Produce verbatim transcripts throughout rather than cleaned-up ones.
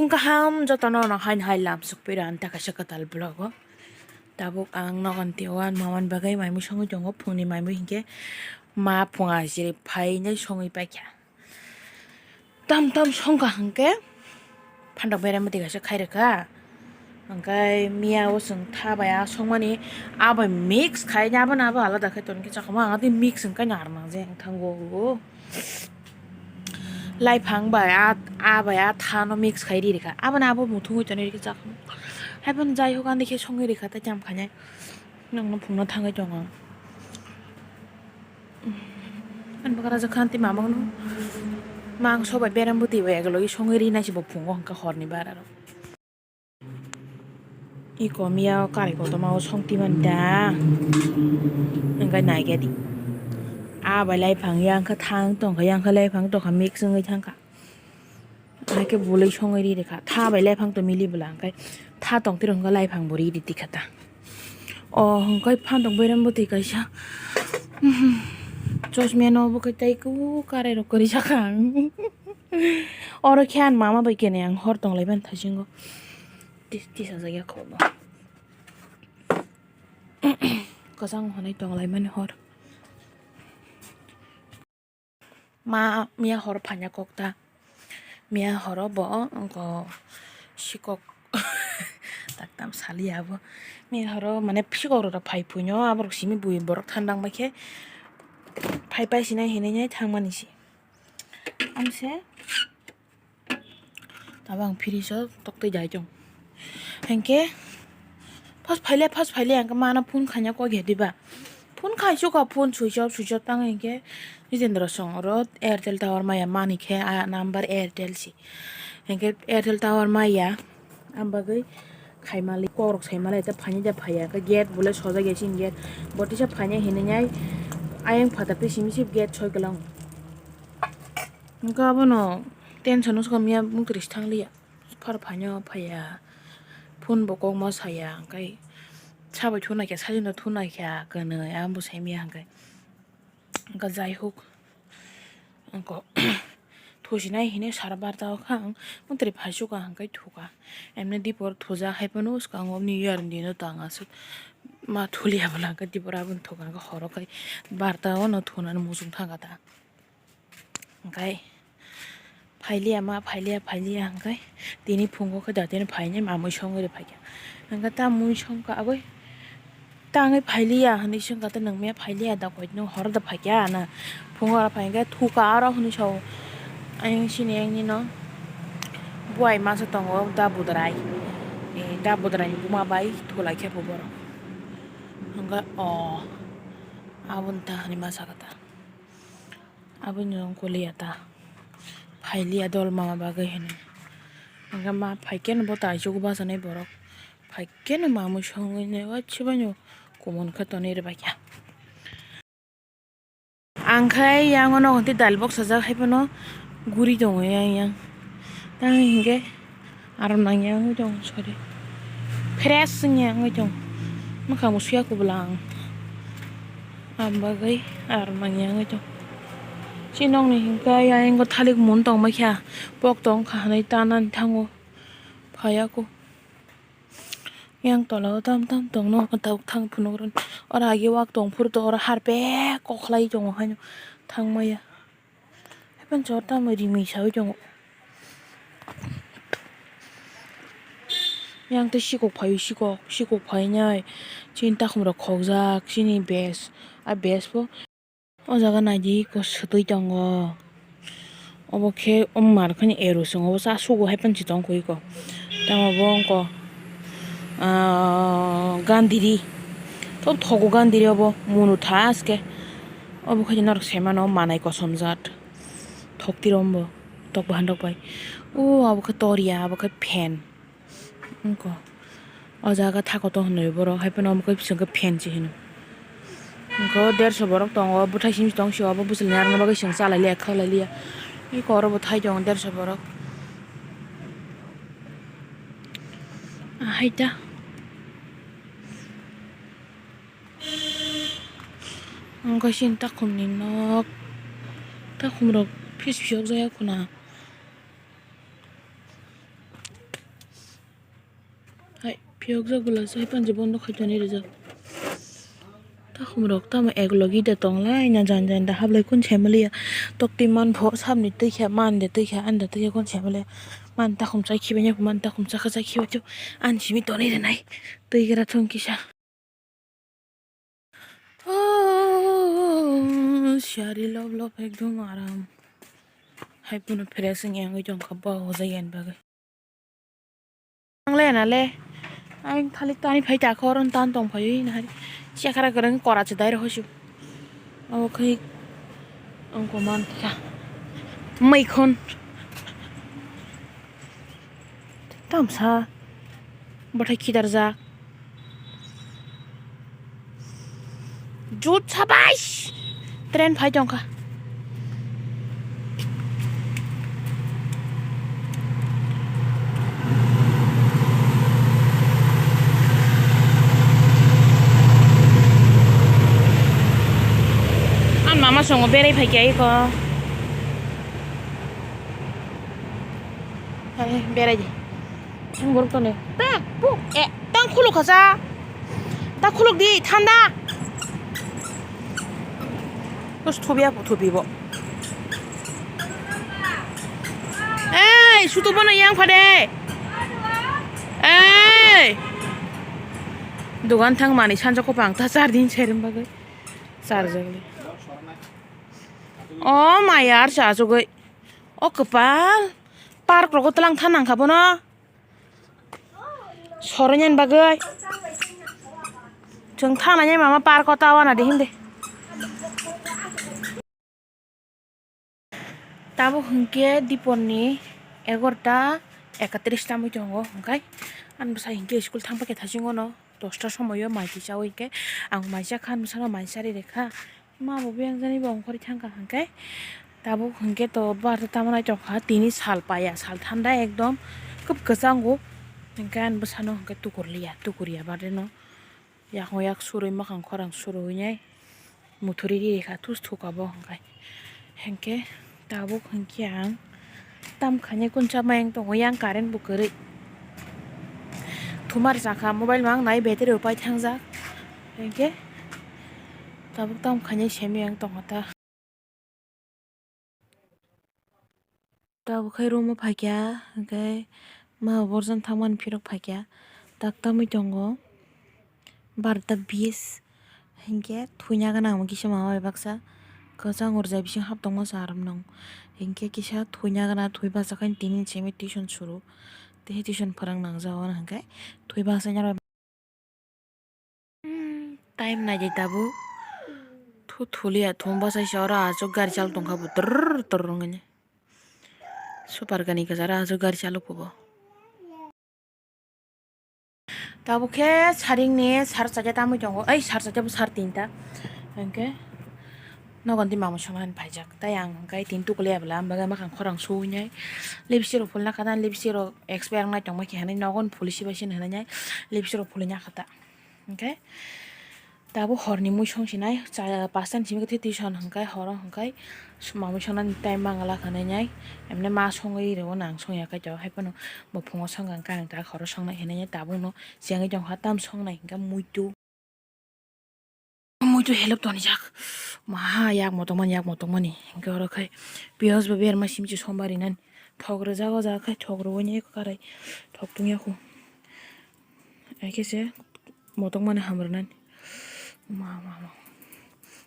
Kaham jotono no haino hai lam sukphairw ang ta kaisa kwtal vlog o. Tabuk ang nogon tio ang mamani bagwi maimui songwi tongo, phungni maimui hinkhe ma phunga chiri phainai songwi paikha. Tam tam songkha hinkhe phantok berai mwtwi kaisa khairokha. Hwnkhe miya o chwng tha bai a songmani, a bai mix khaina, abono abo alada khai tongkhe chakma, ang tei mix wngkha nang je wng thango. Laiphang bai a, a bai a thano mix khai ri rikha. Abono abo muthungwi tonwi rikha chakma. Haiphano jai hok ani khe songwi rikha tei cham khainai. Nokno phungno thangwi tongo. Ani bwkha rajak khan tei mamang no mangso bai berem bwtwi bai ekologwi songwi ri nai se bo phungo hwnkha horni bara rok. Iko miya o karai kotorma o song twi mani da. Hwnkhe naikhe di. A bai laiphang yang khe thang tongkha, yang khe laiphang tongkha, mix wngwi thangkha. Hai khe bwlwi songwi ri rikha. Tha bai laiphang to mili bwla, hwnkhe tha tong twi rw hwnkhe laiphang bo ri ri tikha ta. O hwnkhe phan tong berem bwtwi kaisa. Chosmano bo khe tei ku karai rok kwrwi sakha ang. Oro khe ang mama bai kene ang hor tong lai mani thasingo. Tis-, tisajak ya kho bo. Kwchang hwnwi tong lai mani hor. Ma miya hor phanya kok ta. Miya horo bo wngko sikok tak tam saliya abo. Miya horo mane sikok rok phai phuino aborok simi bui borok thandang bai khe phai pai sinai hinwi thangmani se. Amse. Tabuk ang fridge o toktwi dai tong. Hinkhe first phaile, first phaile ang khe mano phone khaina kok ya diba. Phone khai suka phone switch off, switch off tang hinkhe Jitendra song oro Airtel tower maya mani khe a number Airtel si. Hinkhe Airtel tower maya ang bagwi khaimali kokrok saimalai ta phaini da phaiya khe gate bole sojak ya chini gate. Bo tisa phaini hinwi nai ayang phatar twi simi se gate soi kwlang. Hwnkhe abono tension o swkang miya mung twi rwsi thang liya. Phar phaino phaiya, phone bo kokma saya, hwnkhe sabai thunaikha, sajino thunaikha, kwnwi ang bo saimaya hwnkhe. Hwnkhe jai hok, wngkha thusinai hinwi sara barta o kha ang, mantri phaisu kha hwnkhe thuka. Emni dipor thuja hai phano swkango New Year ni dino tang aswk ma thuliya bwla hwnkhe dipor aboni thuka hwnkhe horo khai barta o no thunani muchung thangkha ta. Hwnkhe phailiya ma, phailiya, phailiya hwnkhe tini phungo khe da tini phainai ma mui songwi rw phaikha. Hwnkhe ta mui songkha aboi tangwi phailiya hwnwi swngkha, tei nwng miya phailiya da koi nwng horo da phaikha na phungo oro phai hwnkhe thuka oro hwnwi sao. Ayang sini ayang nino buai masa tongo da budrai, da budrai ni buma bai thulaikhe bo borok hwnkhe o aboni ta hwnwi ma sakha ta. Aboni wngkha liya ta. Phailiya dol mama bagwi hinwi. Hwnkhe ma phaikhe no bo taichuk bachanai borok. Phaikhe no mamui songwi nai wachibaino kumun khe tonwi rwbaikha. Ang khai yang o nogo tei dal boksajak hai phano guri tongo yang yang. Tang hinkhe Aram nangya wngwi tong, sorry. Fresh wngya wngwi tong. Mwkhang bo suya kubula ang. Ang bagwi aram nangya wngwi tong. Chini nokni hinkhe ayang o thalik mun tongma kha. Pok tong kha hwnwi tanani thango. Phaiya kho. Yang tola o tam tam tong no tabuk thang phunuk rw. Oro agi wak tong phuru to oro harpek kok khlai tongo haino thang maya. Haikhe jor tamo rimwi saui tongo. Yang tei sikok phaio, sikok, sikok phainai. Chini takhumrok khokjak, chini bes, a bes bo. O jaga naidi eko swtwi tongo. Obo khe o mar khani ero chwng, obo cha sugo hai phano se tong kho eko. Tamo bo wngkha, ah, gandhiri. Thok thogo gandhiri obo, munu thaske. Obo khe norok se mano manai kosom jat. Thok tiro ombo, tok bahan rok bai. O abo khe toria, abo khe fan. Wngkha. O jaga thakoto hwnwi borok, hai phano omo khe bising khe fan se hino. Wngkha o derso borok tongo, bwthai simi tong sio, obo bwswlwini arokno bagwi chwng cha lai liya, kha lai liya. Eko oro bo thai tongo derso borok. Ahai ta. Ang kaisa takhumni nok, takhumrok phis phiyok jaya khuna. Phiyokjak bwla se hai panji bondo khai tonwi rijak. Takhumrok tamo eklogi de tonglai na jan jan da hablai kun se maliya. Tokti man pho sabni twi khe man de twi khe an de twi khe kun se maliya. Man takhum chai khibai ya man takhum chakha chai khibai chu an simi tonwi rinai. Twi gra thung kisa. Oh, siyari lob lob ekdom aram. Hai phano fresh wngya wngwi tongkha bo hojai ani bagwi. Ang le na le. Ang thali tani phai ta khor tan tong phai na hari. Chekara kwrwng kora chwdai rw hoisu. Abo khai ang ko man kha. Maikhon. Tamsa. Bwthai khidarjak. Jut sabai. Train phai tongkha. Ang mama songo berai phaikha eko. Hai, berai di. Ang borok toni. Ta, pu, e, tang khuluk kha sa. Ta khuluk di, thanda. Bos thubi apo thubi bo. Ei, sutu bono yang phade. Ei. Dogan thang mani sanjak ko pang ta char din serem bagwi. Char jagli. O mayar sa jogoi. O kwpal. Park rogo tlang than nang kha bono. Soroinani bagwi. Chwng thangnani mama park o ta wana de hindi. Tabuk hinkhe diporni egarota ekatris tamwi tongo, hwnkhe ani bwsa hinkhe school thangpaikha thaching ono dosta somoio mai twi chawi hinkhe ang mai chakha, ani bwsano mai charwi rekha. Ma bo biyang jani bo ongkhorwi thangkha hwnkhe tabuk hwnkhe to bar tamo naitokha tini sal paiya sal thanda ekdom kwb kwchango hwnkhe ani bwsano hwnkhe tukur liya tukur ya bareno yakung yak surwi mwkhang khorang surwi nai muthuri rikha thus thuka bo hwnkhe hwnkhe tabuk hwnkhe ang. Tam khainai kun chamai ang tongo yang current bo kwrwi. Thumar chakha mobile mang nai battery rok pai thangjak. Hinkhe tabuk tam khainai simi ang tongkha ta. Tabuk khai room o phaikha hinkhe ma borjani thangmani phirok phaikha tak tamwi tongo. Barota bis hinkhe thwina gana ang kisa mama bai baksa kwchang rwjak bising hap tongma sa aram nung hinkhe kisa thwina gana thwi bachakhaini tini simi tuition suru tei tuition phwrang nang jagao hinkhe thwi bachai. Time naidi tabuk thu thulia thum bachai se oro aswk gari chal tongkha bo trrr trrr wngwi. Super gani kwcharo aswk gari chalok bo. Tabuk khe saringni sar chaita tamwi tongo, ei sar chaita bo sar tinta. Hinkhe nogon di mama songna phaijak. Tai ang hinkhe tin tukuli abla, ang bagwi mwkhang khorang suwinai. Lipstick rok phulna kha, lipstick rok expire wngnai tongma khe hinwi nogon phuli sibai sini hinwi lipstick rok phulwi nya kha ta. Hinkhe tabuk horni mui song sinai, cha-, pasta ni simi khe tuition hinkhe horo hinkhe mamui songnani time mangala hinwi nai. Emne ma songwi rwo nang songya kaitor, haiphano bo phungo songkha hinkhe ang tak horo songnai hinwi nai tabukno chengwi tongkha tam songnai hinkhe muitu. Muitu help tonijak. Maha yak motongmani, yak motongmani. Hinkhe oro khai piyaj bo berma simchi sombarinani. Thok rwjak o jaga khai thok rwui nai karai. Thok tungya khu. Hai khe se motokmani ham rwnani. Ma, ma, ma.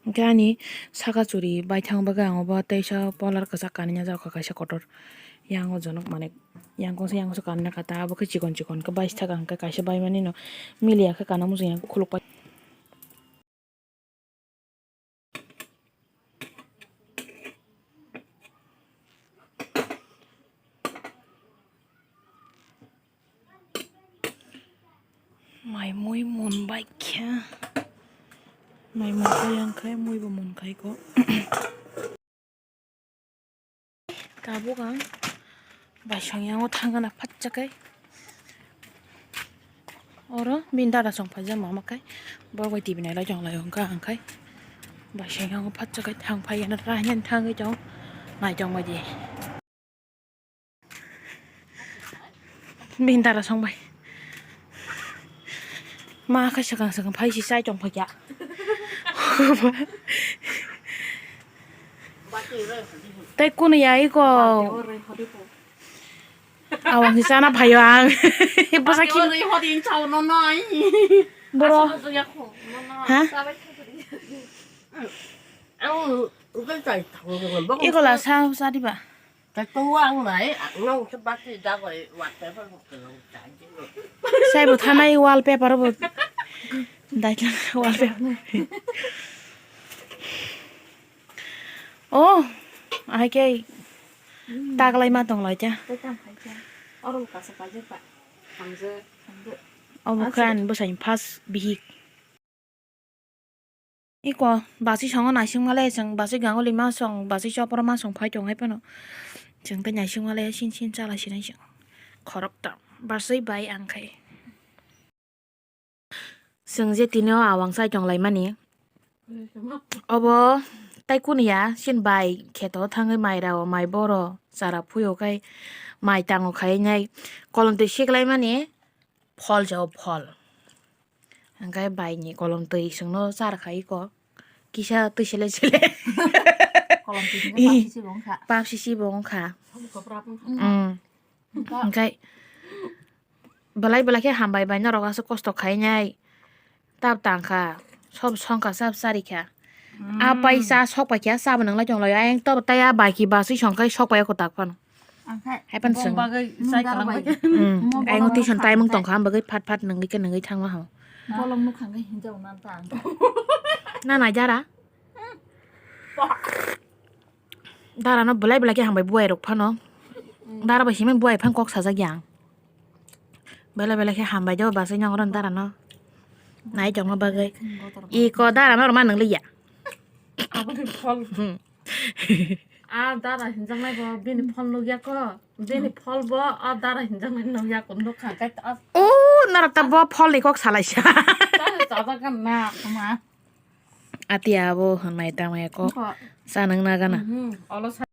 Hinkhe ani saka churi baithang bagwi ang obo teisa polar kwchak kanina jak kha kaisa kotor. Yang o jonok mane yang kongsa yang kongsa kanina kha ta abo khe chikon chikon khe baithak ang khe kaisa baimani no miliya khe kana muchung yang khuluk pai. Mai mui mun bai khe. Mai mun khe yang khai mui bo mun khai ko. Tabuk ang baisong yango thangna phatsa kai. Oro bini dada song phaijak mama kai. Borok bai T V nailai tong lai hwnkha ang khai. Baisong yango phatsa kai thang phai yana rahiyan thangwi tong. Nai tong bai di. Bini dara song bai. Ma khe swkang swkang phai si chai tong phaikya. Tei kunu ya iko. Awang si chana phaio ang. Bwsa khe. Boro. Ha? Iko la sa sa diba? Saibo thanai wallpaper bo. Daitlang wallpaper. Oh, ahai khe taglai ma tong lai cha. Obo khe ani bwsai ni first bihik. Iko basi songo naising male chwng basi gangoli ma song basi chopor ma song phai tong hai phano chwng tei naising male sin sin chala sinai chwng khoroktham basi bai ang khai. Chwng je tini o awang chai tong lai mani obo tai kunu ya sin bai kheto thangwi mai rao mai boro chara phuyo khai mai tango khai nai kolom twi siklai mani phol jao phol. Hingke bai ni kolom twi chwngno char khai iko kisa twi sele sele. Kolom twi hingke pap sisi bo wngkha. Pap sisi bo wngkha. Sabu koprap wngkha. Mm. Hingke belai belai khe hambai bai norok aswk kosto khainai. Tab tangkha sob songkha sab charikha. A pai cha sok pai kha cha bo nang lai tong lai ayang tor tai a bai ki basui song khai sok pai ko tak phano. Hai pan sung. Bagwi sai kalang bagwi. Ayang tuition tai mung tong kha bagwi phat phat nangwi khe nangwi thang ma ho. Bolong nuk kha hinjau nan ta. Na na jara. Dara no belai belai khe hambai buai rok phano. Dara bai simi buai phan kok sajak yang. Belai belai khe hambai do basai nyang ron dara no. Nai jong no bagwi. I ko dara no rma nang liya. Aboni phol. Hmm. A dara hinjak nai bo bini phol nuk ya ko. Bini phol bo a dara hinjak nai nuk ya ko nuk kha kai ta. O nara ta bo phol ni kok salai sa. Ta ta kan na ma. Ati abo hwnwi tamo ya kok. Sa nang na gana. Olo sa.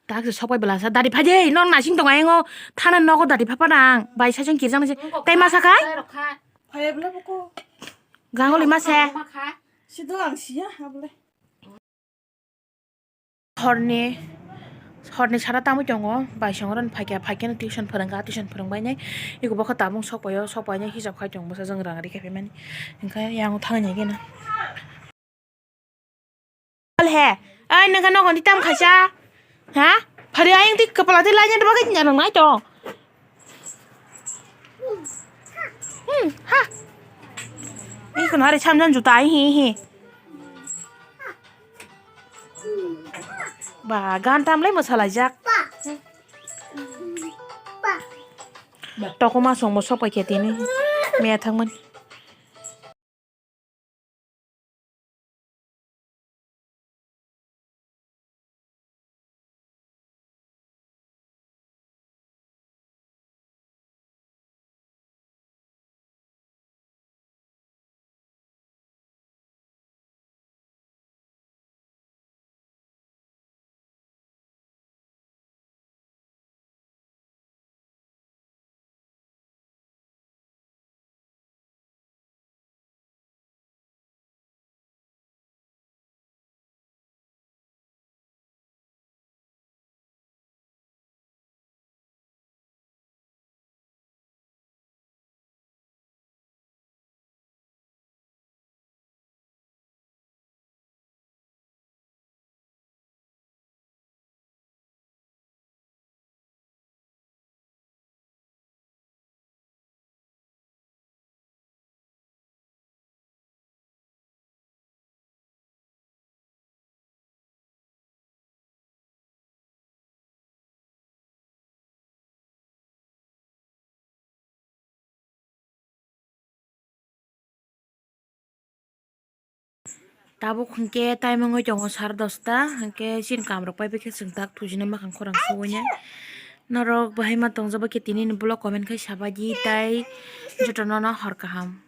Tak se sopai bela sa dari phai de non nasing tong ayang o thana nogo dari phapa nang bai sa jong kirjang se tai masa khai. Phai bela boko. Gangoli masa. Sido ang siya abole. Horni horni sara tamo tongo bai songoroni phaikya phaikya tuition phwrwngkha tuition phwrwngbainai eko bokha tabuk sokpaio sokpainai hisab khai tongo bwsa jwng rang rikha phaimani hwnkhe yang thangna gena. He ai nangkha nogo ni tam khaisa ha phari ayang twi kwpla twi laina bagwi nang nai to. Hmm, ha. Iko nari chamjang juta ai hi hi. Ba gan tamlai mwsalaijak. Tokoma songbo sok paikhe tini. Meya thangmani. Tabuk hwnkhe time wngwi tongo sare dosta, hwnkhe chini kamrok paibai khe chwng tak thujina makhang khorang suwinai. Norok bahai ma tongjak bai khe tini ni vlog comment khai sabaidi tai jotono no hor kaham.